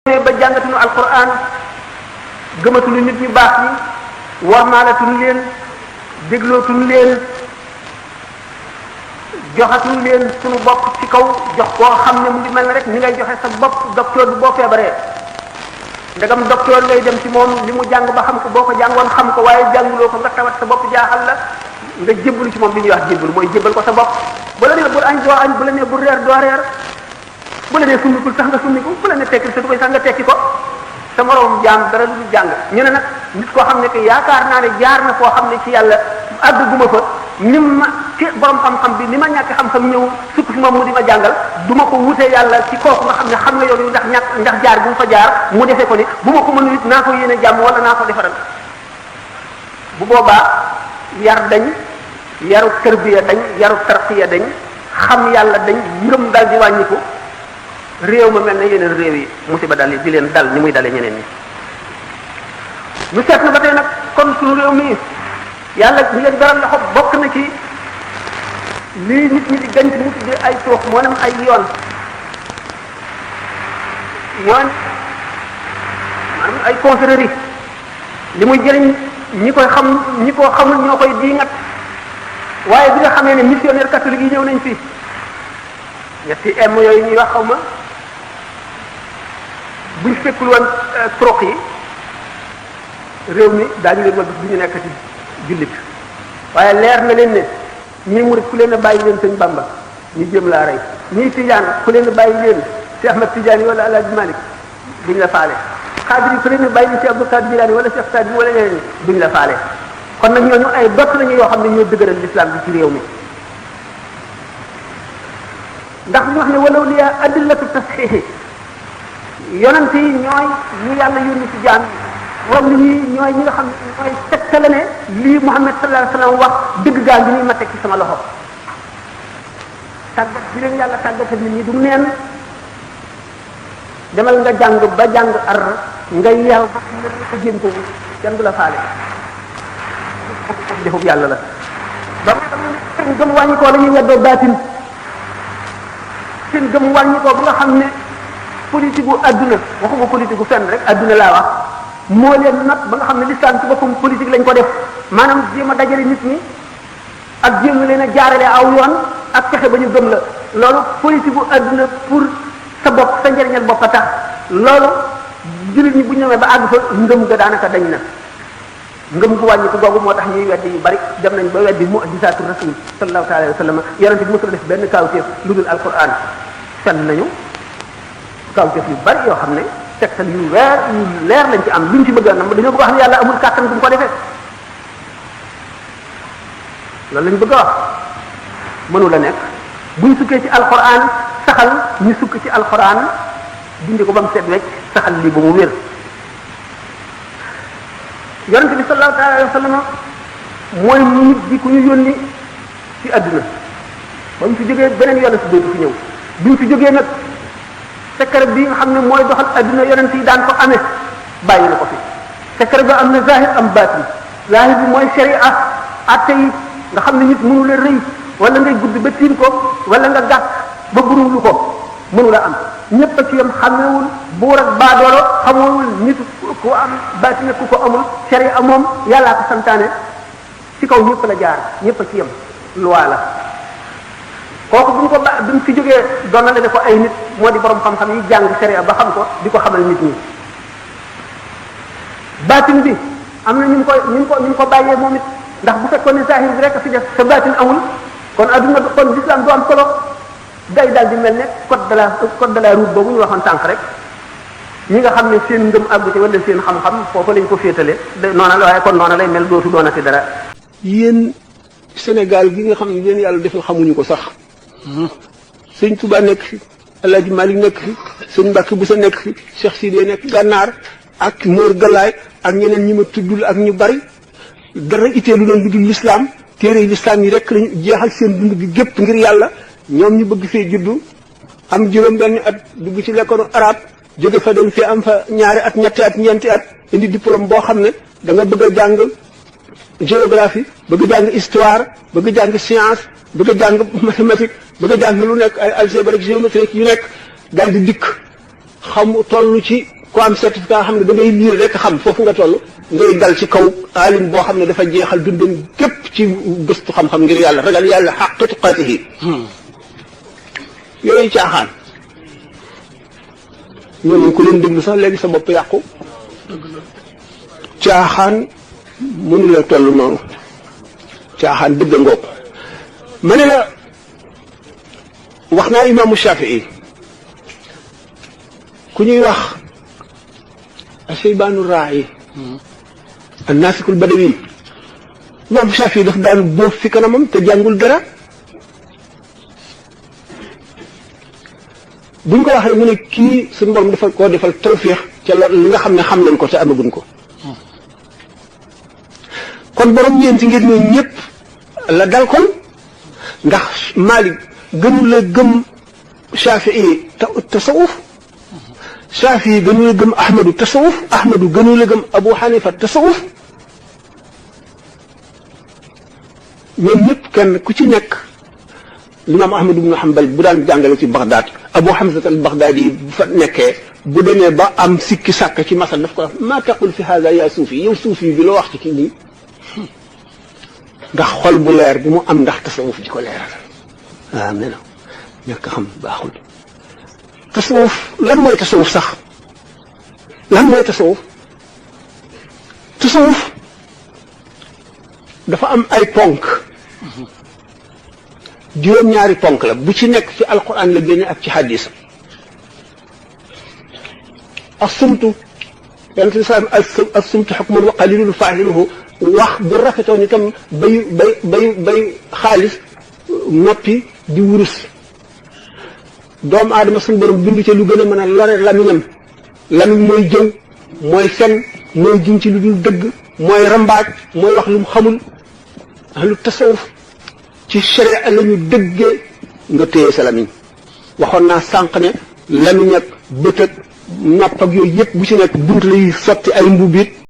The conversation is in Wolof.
ba jàngatuñu alquran gëmatuñu nit ñu baax ñi warmaalatuñu leen déglootuñu leen joxatuñu leen suñu bopp ci kaw jox koo xam ne mu ngi mel ne rek ni ngay joxe sa bopp docteur bi boo feebaree ndegam docteur ngay dem ci moom li mu jàng ba xam ko boo ko jàngoon xam ko waaye jànguloo ko nga tawat sa bopp jaaxal la nga jébbalu ci moom li ñuy wax jébbalu mooy jébbal ko sa bopp bu la nee bul añ doo añ bu la nee bul reer doo reer bu la nee summikul sax nga summiku bu la nee tekkil sa du koy sax nga tekki ko sa moroom jaam dara du jàng ñu ne nag nit koo xam ne que yaakaar naa ne jaar na foo xam ne ci yàlla àgguma fa ni ma ci borom xam-xam bi ni ma ñàkk xam-xam ñëw sukk fi moom mu di ma jàngal du ma ko wutee yàlla ci kooku nga xam ne xam nga yoon wi ndax jaar bu mu fa jaar mu defee ko ni bu ma ko mënul it naa ko yéene jàmm wala naa ko defaral bu boobaa yar dañ yaru tarbiya dañ yaru tarqiya dañ xam yàlla dañ ngëm dal di wàññiku réew ma mel na yeneen réew yi musiba dal di leen dal ni muy dale ñeneen ñi ñu seet na ba tey nag kon suñu réew mi yàlla ñu leen beral loxo bokk na ci lii nit ñi di gañ ci mu tuddee ay toox moo nem ay yoon maanaam ay confrérie li muy jëriñ ñi koy xam ñi ko xamul ñoo koy diingat waaye bi nga xamee ne missionnaire catholique yi ñëw nañ fi ñetti m yooyu ñuy wax xaw ma buñ fekkul woon trox yi réew mi daañu leen wëgg du ñu nekk ci jullit waaye leer na leen ne ñii murit ku leen a bàyyi leen sëñ Bamba ñu jëm laa rey ñii tijaan ku leen a bàyyi leen si Ahmad Tidiane wala Alaaji Malik duñ la faale xaadir yi ku leen a bàyyi leen si Abdou Kadir Jilaani wala Cheikh Saadi wala ñeneen ñi duñ la faale kon nag ñooñu ay dott lañu yoo xam ne ñoo dëgëral l'islam bi ci réew mi ndax ñu wax ne walaw liya adillatu tasxiixi yonent yi ñooy ñu yàlla yónni ci jaam moom li ñuy ñooy ñi nga xam ne ñooy tegtale ne lii Muhammad sallallahu alayhi wasallam wax dëgg gaa ngi nii ma teg ci sama loxo tàggat bi leen yàlla tàggatal nit ñi du neen demal nga jàng ba jàng ar nga yeew ba ko jéem ko kenn du la faale jëfub yàlla la ba seen gëm wàññi koo la ñuy weddoo baatin seen gëm wàññi koo bu nga xam ne politique gu adduna waxuma politique gu fenn rek adduna laa wax moo leen nag ba nga xam ne l'islam ci boppam politique lañ ko def maanaam jéem a dajale nit ñi ak jéem leen a jaarale aw yoon ak fexe ba ñu gëm la loolu politique gu adduna pour sa bopp sa njëriñal bopp a tax loolu jullit ñi bu ñu ñëwee ba àgg fa ngëm ga daanaka dañ na ngëm gu wàññiku googu moo tax ñuy weddi yu bari dem nañ ba weddi mu'jizaatu rasul sallallahu alayhi wa sallam yonente bi mosul def benn kaawteef lu dul alquran fen nañu kaawteef yu bari yoo xam ne tegtal yu leer lañ ci am luñ ci bëgg a nam dañoo bëgg wax ne yàlla amul kàttan bu mu ko defee loolu lañ bëgg a wax mënu la nekk buñ sukkee ci alquran saxal ñu sukk ci alquran dindi ko ba mu set wecc saxal lii ba mu wér yonente bi sallallahu alayhi wa sallam mooy nit bi ku ñu yónni ci àdduna ba mu fi jógee beneen yoon si dootu fi ñëw bi mu fi jógee nag secret bi nga xam ne mooy doxal àdduna yonent yi daan ko amee bàyyi na ko fi secret ba am na zahir am baatin zahir bi mooy sharia atte yi nga xam ne nit mënu la rëy wala ngay gudd ba tiim ko wala nga gàtt ba burulu ko mënu la am ñëpp a ci yam xamewul buur ak baadoolo xamewul nit ku am baatin ak ku ko amul sharia moom yàllaa ko santaane ci kaw ñëpp la jaar ñëpp a ci yam loi la kooku bu ñu ko bi mu fi jógee doonale ne ko ay nit moo di borom xam-xam yi jàng sharia ba xam ko di ko xamal nit ñi baatin bi am na ñu ko bàyyee moom it ndax bu fekkoon ne zahir bi rek fi def sa baatin amul kon adduna kon l'islam du am solo day daal di mel ne code de la route boobu ñu waxoon tànk rek ñi nga xam ne seen ngëm àggu ci wala seen xam-xam foofu lañ ko féetale noona la waaye kon noona lay mel dootu doonati dara. yéen Sénégal gi nga xam ne yéen yàlla defal xamuñu ko sax sëñ Touba nekk fi El Hadj Malick nekk fi sëñ Mbacke Boussa nekk fi Cheikh Sidé nekk Gànnaar ak Mor Galaay ak ñeneen ñi ma tuddul ak ñu bari dara itteelu leen lu dul l'islam téere yi l'islam yi rek lañu jeexal seen dund gi gépp ngir yàlla ñoom ñu bëgg fee juddu am juróom benn at dugg ci l'école arabe jóge fa dem fii am fa ñaari at ñetti at ñeenti at indi diplôme boo xam ne da nga bëgg a jàng géographie bëgg jàng histoire bëgg jàng science bëgg jàng mathématique bëgg jàng lu nekk ay algèbre ak géométrie yu nekk daal di dikk xam toll ci ku am certificat xam ne da ngay lire rek xam foofu nga toll ngay dal ci kaw alim boo xam ne dafa jeexal dundam képp ci gëstu xam-xam ngir yàlla ragal yàlla xaqqa tuqaatihi yooyu caaxaan ñoom ku leen déglu sax léegi sa bopp yàqu caaxaan mënu la toll noonu caaxaan dëgg ngoog ma ne la wax naa imaamu Shafii ku ñuy wax Ashaybaanu Raa'i an-Naasikul Badawi imaamu Shafii daf daan boof fi kanamam te jàngul dara buñ ko waxee mu ne kii suñu borom dafa koo defal tawfiix ca li nga xam ne xam nañ ko te amaguñ ko kon borom ñeenti ngir ñooñu ñëpp la dal kon ndax Maalik gënu la gëm Shafii tasawuf Shafii gënu la gëm Ahmadu tasawuf Ahmadu gënu la gëm Abu Hanifa tasawuf ñoom ñëpp kenn ku ci nekk Imaam Ahmad ibn Hanbal bu daan jàngale ci Baghdad Abu Hamza al-Baghdadi bu fa nekkee bu demee ba am sikki sàkk ci masal daf ko wax maa taqul fi haaza yaa suufi yow suufi bi loo wax ci kii nii ndax xol bu leer bi mu am ndax tasawuf di ko leeral waaw nee na ñàkk xam baaxul tasawuf lan mooy tasawuf sax lan mooy tasawuf tasawuf dafa am ay ponk juróom-ñaari ponk la bu ci nekk ci alquran la génne ak ci hadis as-sumtu yonent bi salaam as-sumtu hukmun wa qalilun fa'iluhu wax bu rafetoon itam bay xaalis noppi di wurus doomu aadama suñu borom bindu ci lu gën a mën a lore lamiñam lamiñ mooy jëw mooy fen mooy jiñ ci lu dul dëgg mooy rambaaj mooy wax lu mu xamul ahlu tasawuf ci sharia la ñu dëggee nga téye sa lamiñ waxoon naa sànq ne lamiñ ak bët ak nopp ak yooyu yëpp bu ci nekk bunt lay sotti ay mbubbit